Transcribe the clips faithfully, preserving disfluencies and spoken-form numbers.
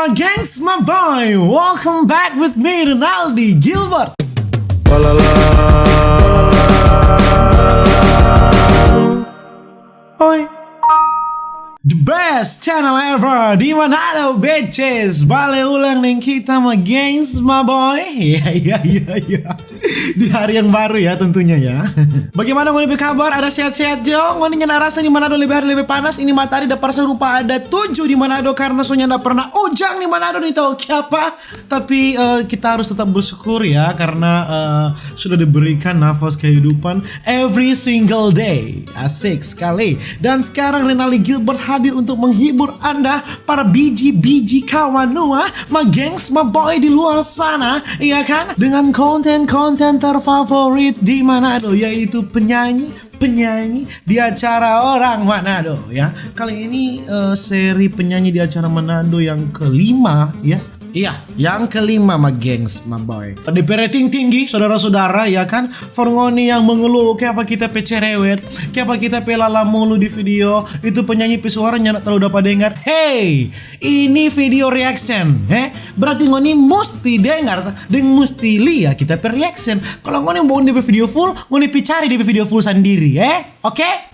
Gengs, my boy, welcome back with me, Rinaldi Gilbert. Oi. The best channel ever di Manado, bitches. Bale ulang deng kita, my gengs, my boy. Ya, ya, ya, ya. Di hari yang baru ya, tentunya ya. Bagaimana ngoni pe kabar? Ada sehat-sehat jo? Ngoni nyanda rasa di Manado lebe hari lebe panas? Ini matahari dapa rasa rupa ada tuju di Manado karna so nyanda pernah ujang di Manado, ni tau kiapa. Tapi, eh, kita harus tetap bersyukur ya, karna, eh, sudah diberikan nafas kehidupan every single day. Asik sekali. Dan sekarang Rinaldi Gilbert hadir untuk menghibur Anda, para biji-biji kawanua, my gengs, my boy di luar sana, iya kan? Dengan konten-konten terfavorit di Manado, yaitu penyanyi, penyanyi di acara orang Manado, ya. Kali ini, eh, seri penyanyi di acara Manado yang kelima, ya. Iya, yang kelima, my gengs, my boy. Depe rating tinggi, saudara-saudara, ya kan? For ngoni yang mengeluh, kiapa kita pe cerewet, kiapa kita pe lala mulu di video, itu penyanyi pe suara nyanda terlalu dapa dengar. Hey, ini video reaction, eh? Berarti ngoni musti dengar deng musti lia kita pe reaction. Kalau ngoni mau depe video full, ngoni pi cari depe video full sandiri, eh? Oke?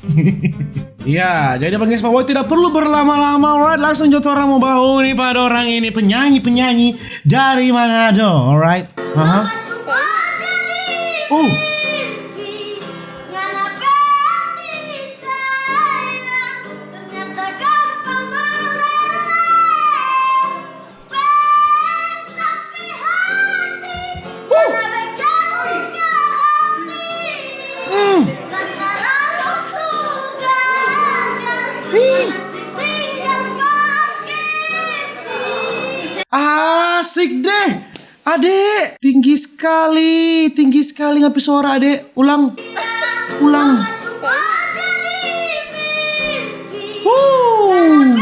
Ya, jadi my gengs, my boy, tidak perlu berlama-lama, alright? Langsung jo torang mo bahuni pa dorang ini penyanyi-penyanyi dari Manado, alright? Aha. Uh. Asik deh. Ade, tinggi sekali, tinggi sekali ngapi suara, Ade. Ulang. Ulang. Huh.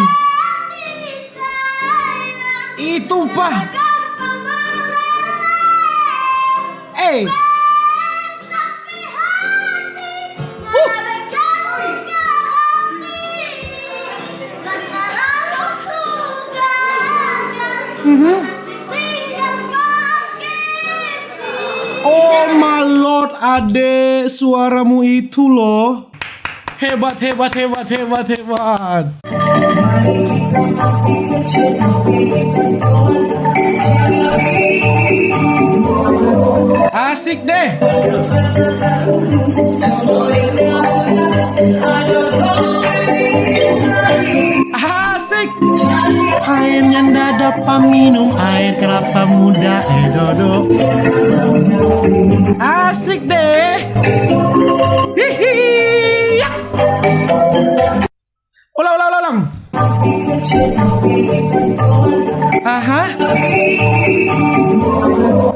Itu, pa. Eh. Huh. Mhm. Oh my Lord, Ade, suaramu itu loh. Hebat, hebat, hebat, hebat, hebat. Asik deh. Asik. Aer nyanda dapa minum, aer kelapa muda, eh, dodo. Asik deh. Hihi. Ulang, ulang, ulang, ulang. Aha.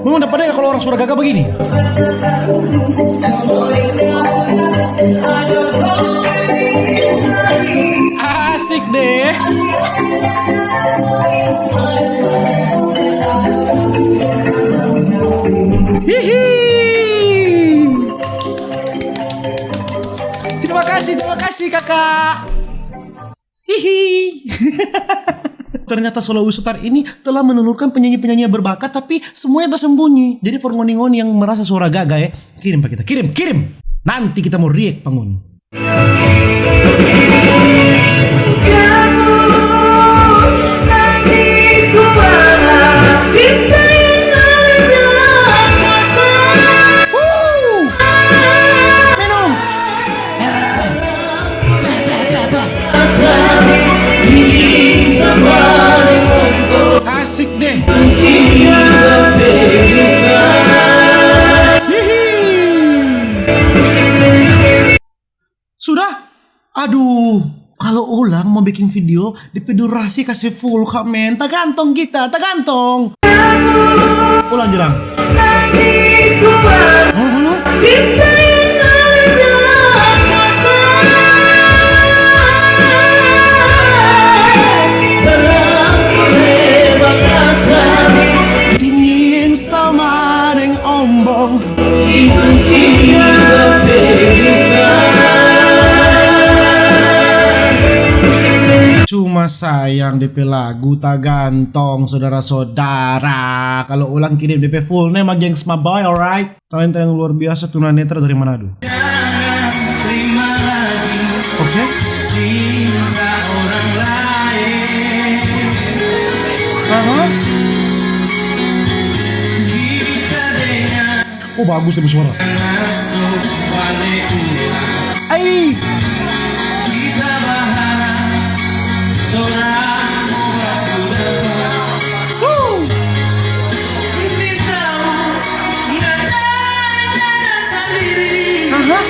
Memang dapa dengar kalau orang suara gagah begini? Asik deh. Hihi. Terima kasih, terima kasih, Kakak. Hihi. Ternyata Sulawesi Utara ini telah menelurkan penyanyi-penyanyi yang berbakat, tapi semuanya tersembunyi. Jadi, for ngoni-ngoni yang merasa suara gagah, ya, kirim pa kita, kirim, kirim. Nanti kita mau react pa ngoni. Wuh. Minum. Asik deh. Hihi. Sudah? Aduh, kalau ulang mau bikin video, depe durasi kasih full, kak, men. Tagantung kita, tagantung. Ulang, jurang. Mhm. Dingin sama deng ombong. Cuma Sayang depe lagu tagantong, sodara-sodara. Kalo ulang kirim depe full name, gengs, my boy, alright? Talenta yang luar biasa, tunanetra dari Manado. Oke. Aha. Oh, bagus tapi suara. Ai. Aha.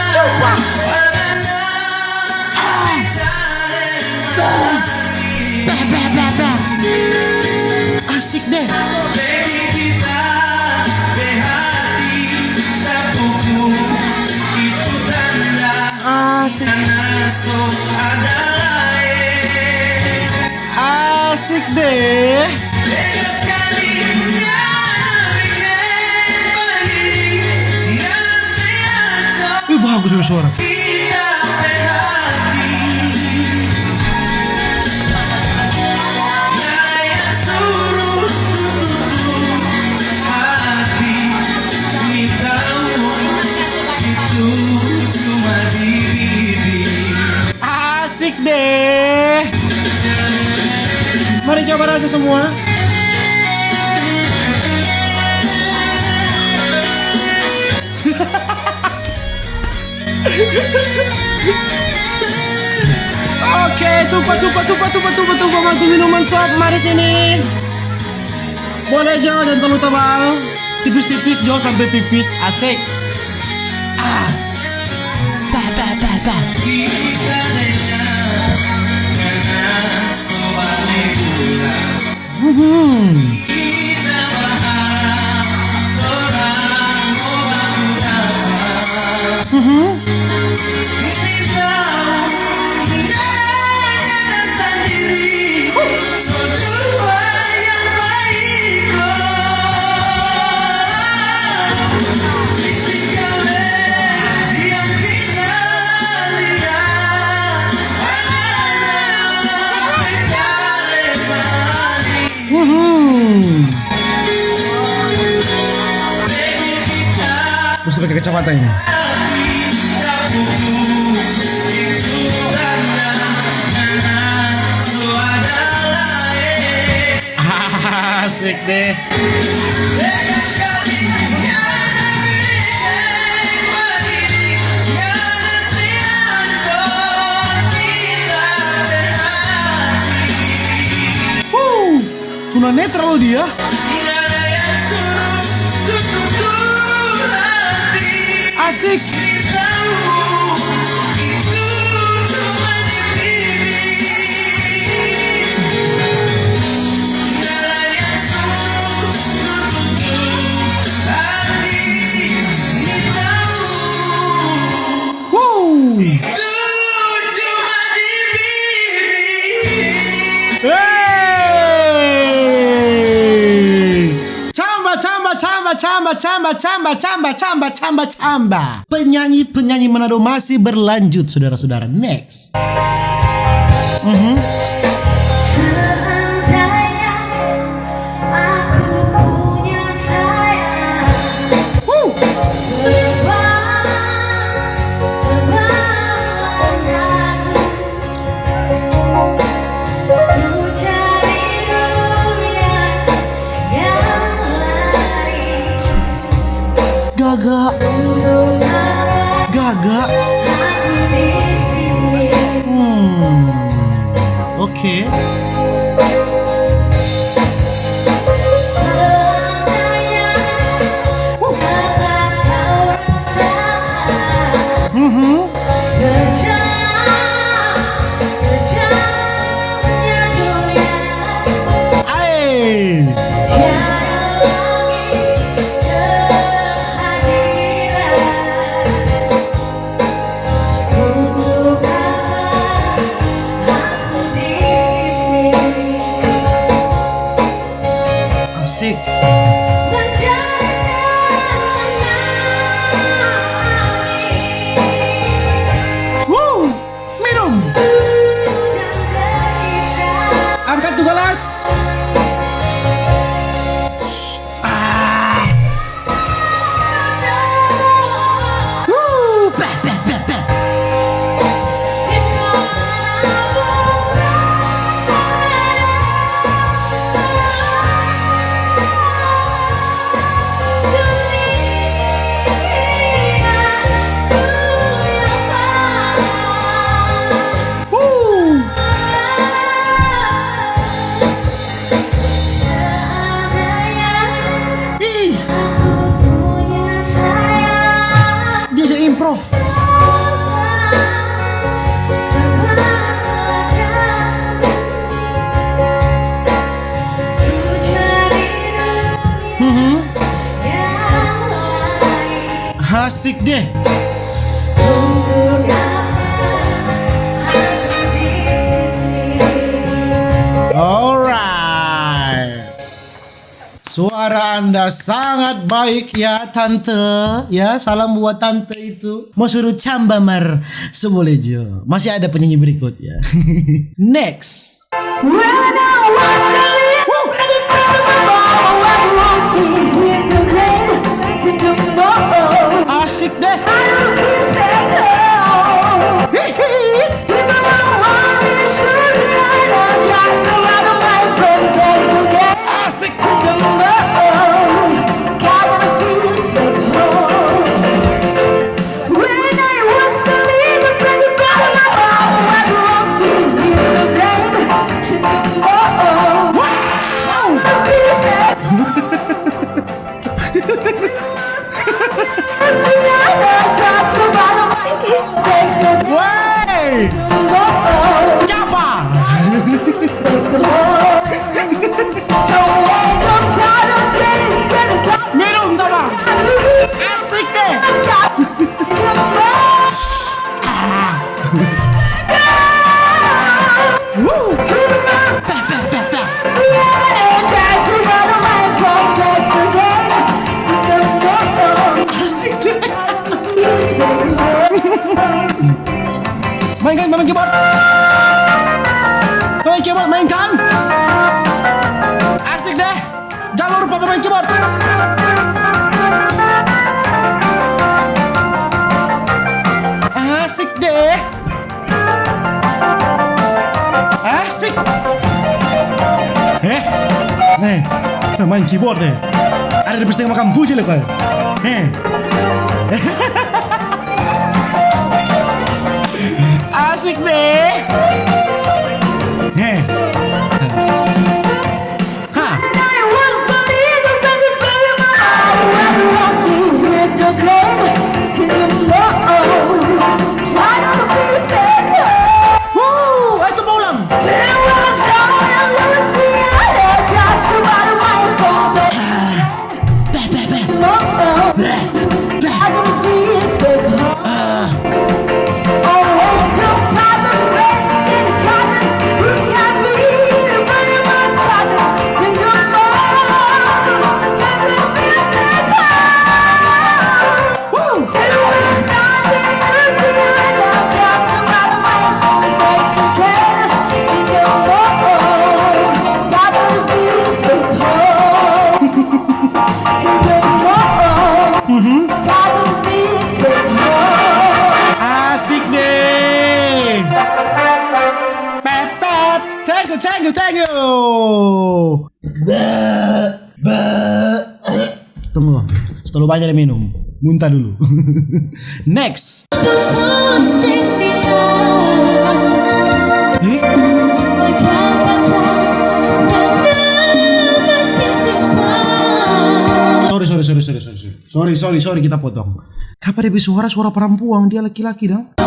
Coba. Bah, bah, bah, bah. Asik deh. Asik. Asik deh. Wih, bagus ini suara. Asik deh. Mari coba rasa semua. Oke, tupa, tupa, tupa, tupa, tupa, tupa, waktu minuman sop, mari sini. Boleh jo, dan terlalu tebal. Tipis-tipis jo sampe pipis, asik. Ah. Bah, bah, bah, bah. Mhm. Mhm. Wuhuu. Musti pake kacamata ini. Asik deh. Wuh, tunanetra lo dia. Asik. Wow. Hey. Camba, camba, camba, camba, camba, camba, camba, camba, camba, camba. Penyanyi-penyanyi Manado masih berlanjut, saudara-saudara. Next. Mhm. Seandainya aku punya sayap, Wuh. Terbang, terbang mendarat. Ku cari dunia yang lain. Gaga. Untuk apa Gaga. Aku di sini? Hmm. Oke. Seandainya Wuh. Dapat kau rasakan. Mhm. Kejam, kejamnya dunia. Ae. Tiada lagi kehadiran. Untuk apa aku di sini? Asik deh. Alright. Suara Anda sangat baik ya, Tante. Ya, salam buat Tante itu. Mau suruh camba mar, so boleh jo. Masih ada penyanyi berikut ya. Next. Asik deh. Asik. Wey! Capa! Minum, Tama! Asik deh! Ah. Woo. Ta, ta, ta, ta. Asik deh. Mainkan, pemain keyboard. Pemain keyboard, mainkan. Asik deh. Jalur pa pemain keyboard. Asik deh. Asik. Eh, nih, pemain keyboard deh. Ada di setengah makam puji le kau. Eh. Asik deh. Eh. Ha. Wuh, eh, coba ulang. Beh, beh, beh. Beh. Ah. Woo! Mhm. Asik deh. Pep, pep. Thank you, thank you, thank you. Tunggu, terlalu banyak dia minum. Muntah dulu. Next. Eh? Sorry, sorry, sorry, sorry, sorry, sorry. Sorry, sorry, sorry, kita potong. Kapa dia pe suara, suara parampuang, dia laki-laki dang?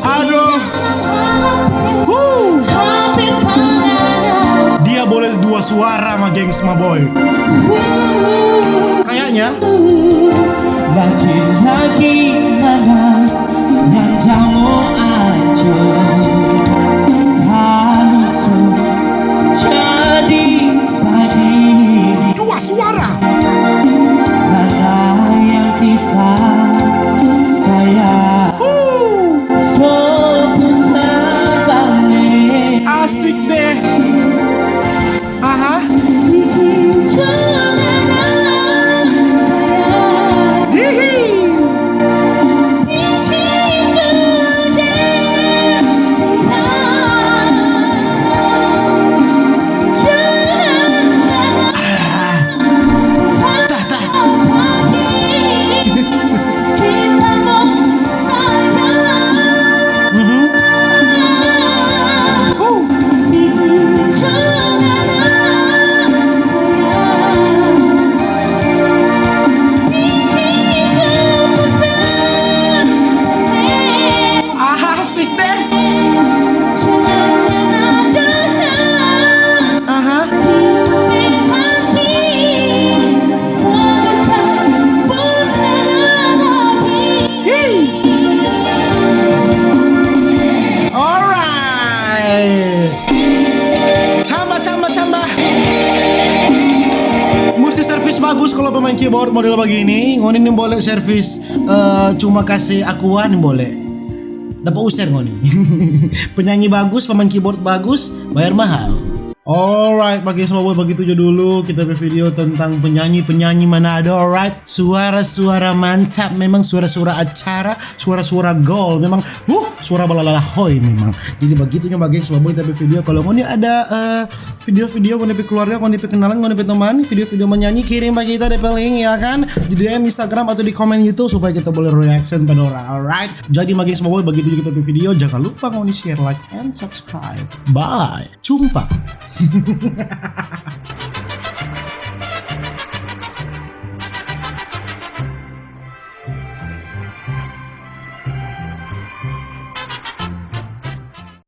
Aduh. Huh. Dia boleh dua suara ma gengs, ma boy. Kayaknya. Laki-laki mana yang jamo aco, kalu so jadi bagini. Dua suara. Mana yang kita sayang? Wuh. So putar balik. Asik deh. Aha. Bikin coba sayang. Hihi. Bikin coba. Servis bagus kalau pemain keyboard model begini, ngoni nimbole servis eh, cuma kasih akuan nimbole. Dapat user ngoni. Penyanyi bagus, pemain keyboard bagus, bayar mahal. Alright, bagi semua boy, begitu aja dulu kita pe video tentang penyanyi-penyanyi Manado. Alright, suara-suara mantap, memang suara-suara acara, suara-suara gol, memang uh suara balalahoi memang. Jadi begitu aja bagi semua boy, tapi video kalau ngoni ada eh, video-video ngoni pe keluarga, ngoni pe kenalan, ngoni pe teman, video-video menyanyi, kirim bagi kita depe link ya kan, di D M Instagram atau di komen YouTube supaya kita boleh reaction pada orang. Alright, jadi bagi semua boy, begitu aja kita pe video. Jangan lupa ngoni share, like, and subscribe. Bye. Jumpa.